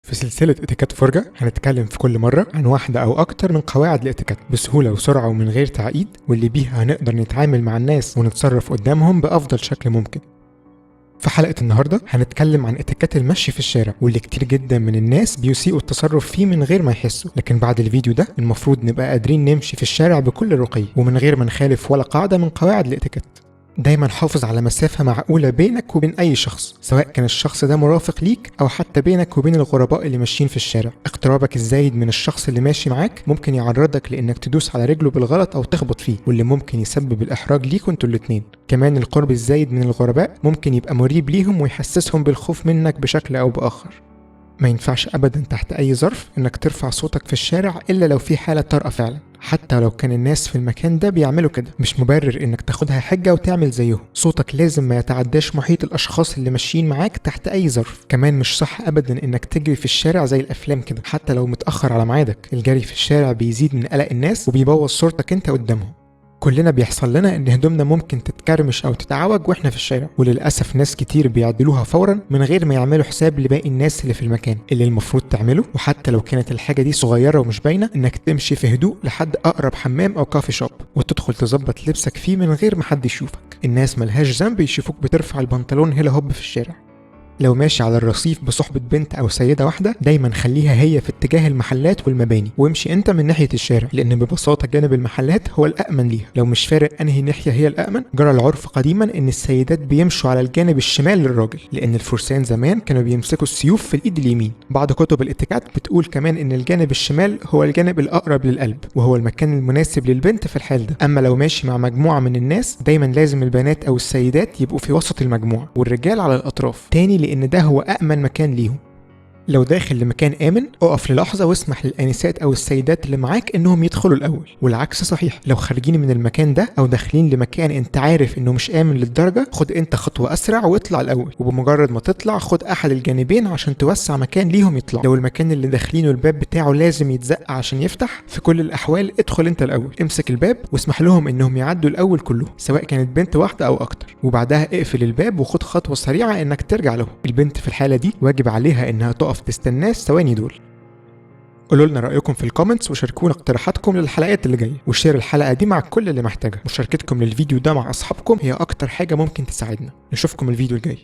في سلسلة اتيكات فرجة هنتكلم في كل مرة عن واحدة أو أكتر من قواعد الاتيكات بسهولة وسرعة ومن غير تعقيد، واللي بيها هنقدر نتعامل مع الناس ونتصرف قدامهم بأفضل شكل ممكن. في حلقة النهاردة هنتكلم عن اتيكات المشي في الشارع، واللي كتير جدا من الناس بيسيئوا التصرف فيه من غير ما يحسوا، لكن بعد الفيديو ده المفروض نبقى قادرين نمشي في الشارع بكل رقي ومن غير ما نخالف ولا قاعدة من قواعد الاتيكات. دايما حافظ على مسافة معقولة بينك وبين أي شخص، سواء كان الشخص ده مرافق ليك أو حتى بينك وبين الغرباء اللي ماشيين في الشارع. اقترابك الزايد من الشخص اللي ماشي معاك ممكن يعرضك لإنك تدوس على رجله بالغلط أو تخبط فيه، واللي ممكن يسبب الإحراج ليكوا انتوا الاتنين. كمان القرب الزايد من الغرباء ممكن يبقى مريب ليهم ويحسسهم بالخوف منك بشكل أو بآخر. ما ينفعش أبدا تحت أي ظرف إنك ترفع صوتك في الشارع إلا لو في حالة طارئة فعلا، حتى لو كان الناس في المكان ده بيعملوا كده. مش مبرر إنك تاخدها حجة وتعمل زيهم. صوتك لازم ما يتعداش محيط الأشخاص اللي ماشيين معاك تحت أي ظرف. كمان مش صح أبدا إنك تجري في الشارع زي الأفلام كده، حتى لو متأخر على ميعادك. الجري في الشارع بيزيد من قلق الناس وبيبوظ صورتك أنت قدامهم. كلنا بيحصل لنا ان هدومنا ممكن تتكرمش او تتعوج واحنا في الشارع، وللاسف ناس كتير بيعدلوها فورا من غير ما يعملوا حساب لباقي الناس اللي في المكان. اللي المفروض تعمله، وحتى لو كانت الحاجة دي صغيرة ومش باينة، انك تمشي في هدوء لحد اقرب حمام او coffee shop وتدخل تظبط لبسك فيه من غير ما حد يشوفك. الناس ملهاش ذنب يشوفوك بترفع البنطلون هيلا هوب في الشارع. لو ماشي على الرصيف بصحبة بنت أو سيدة واحدة، دايما خليها هي في اتجاه المحلات والمباني وامشي انت من ناحية الشارع، لأن ببساطة جانب المحلات هو الأأمن ليها. لو مش فارق أنهي ناحية هي الأأمن، جرى العرف قديما إن السيدات بيمشوا على الجانب الشمال للراجل، لأن الفرسان زمان كانوا بيمسكوا السيوف في الإيد اليمين. بعض كتب الاتيكات بتقول كمان إن الجانب الشمال هو الجانب الأقرب للقلب، وهو المكان المناسب للبنت في الحال ده. أما لو ماشي مع مجموعة من الناس، دايما لازم البنات أو السيدات يبقوا في وسط المجموعة والرجال على الأطراف، تاني لأن ده هو أأمن مكان ليهم. لو داخل لمكان آمن، اقف للحظة واسمح للآنسات أو السيدات اللي معاك إنهم يدخلوا الأول، والعكس صحيح. لو خارجين من المكان ده أو داخلين لمكان أنت عارف إنه مش آمن للدرجة، خد أنت خطوة أسرع واطلع الأول، وبمجرد ما تطلع خد أحد الجانبين عشان توسع مكان ليهم يطلع. لو المكان اللي داخلينه الباب بتاعه لازم يتزق عشان يفتح، في كل الأحوال ادخل أنت الأول، امسك الباب واسمح لهم إنهم يعدوا الأول كلهم، سواء كانت بنت واحدة أو أكتر، وبعدها اقفل الباب وخد خطوة سريعة إنك ترجع لهم. البنت في الحالة دي واجب عليها إنها تقف تستناه الثواني دول. قولوا لنا رأيكم في ال comments وشاركونا اقتراحاتكم للحلقات اللي جاية، و share الحلقة دي مع كل اللي محتاجها. مشاركتكم للفيديو ده مع أصحابكم هي أكتر حاجة ممكن تساعدنا. نشوفكم الفيديو الجاي.